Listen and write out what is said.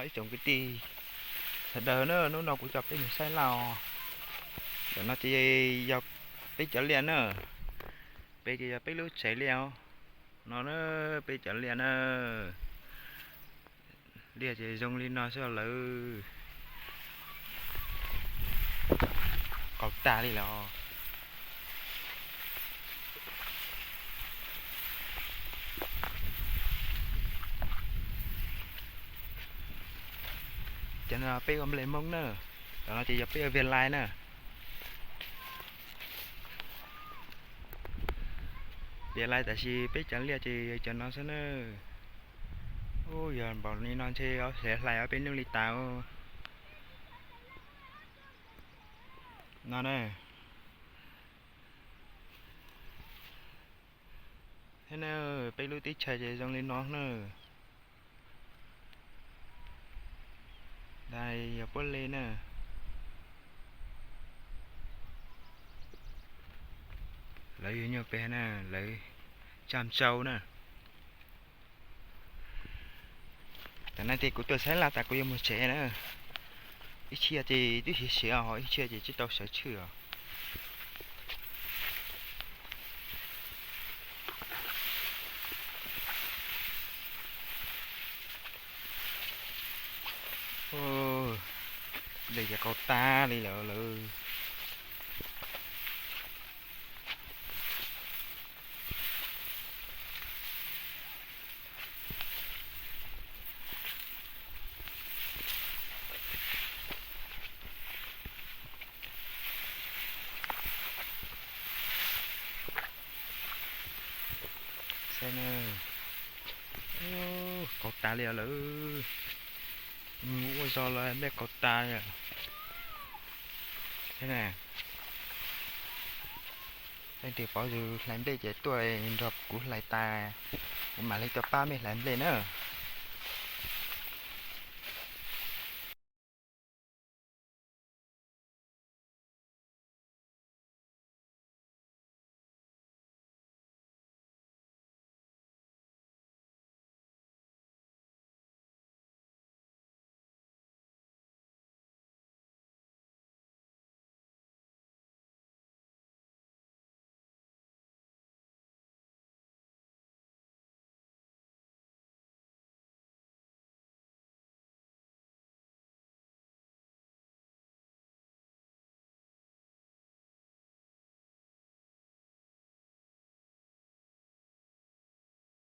Ib tsoom kwv tij sawv daws na, hnub no kuv coj peb mus saib laj os. Ntawm no ces yog peb cov liaj na, peb ces yog peb lub tsev liaj os. No na, peb cov liaj na, liaj ces zoo li no xwb lawm. Qau tag li lawm os. Cov no peb ua nplej Hmoob na, cov no ces yog peb ua vias lais na. Vias lais tab sis peb cov liaj ces yog cov no xwb na. Ub, yog npaum li no ntshe hlais ob peb hnub li tas no na. Thiab na, peb lub teb chaws ces zoo li no na. Ntawm yog puab li na. Lawv yug nyuag pem na, lawv tsaj tsau na. Tam no ces kuv tuaj saib laj tas kuv yuav mus tsev na. Ib txhia ces twb siav siav os, ib txhia ces tsis tau sawv tshwj os. Nplej ces qau tag li lawm lawm. Saib na, qau tag li lawm. Ua zog los nplej qau tag li. Leej twg paub yus hlais nplej ces tuaj nrog kuv hlais tas, kuv mam li tuaj pab mej hlais nplej na.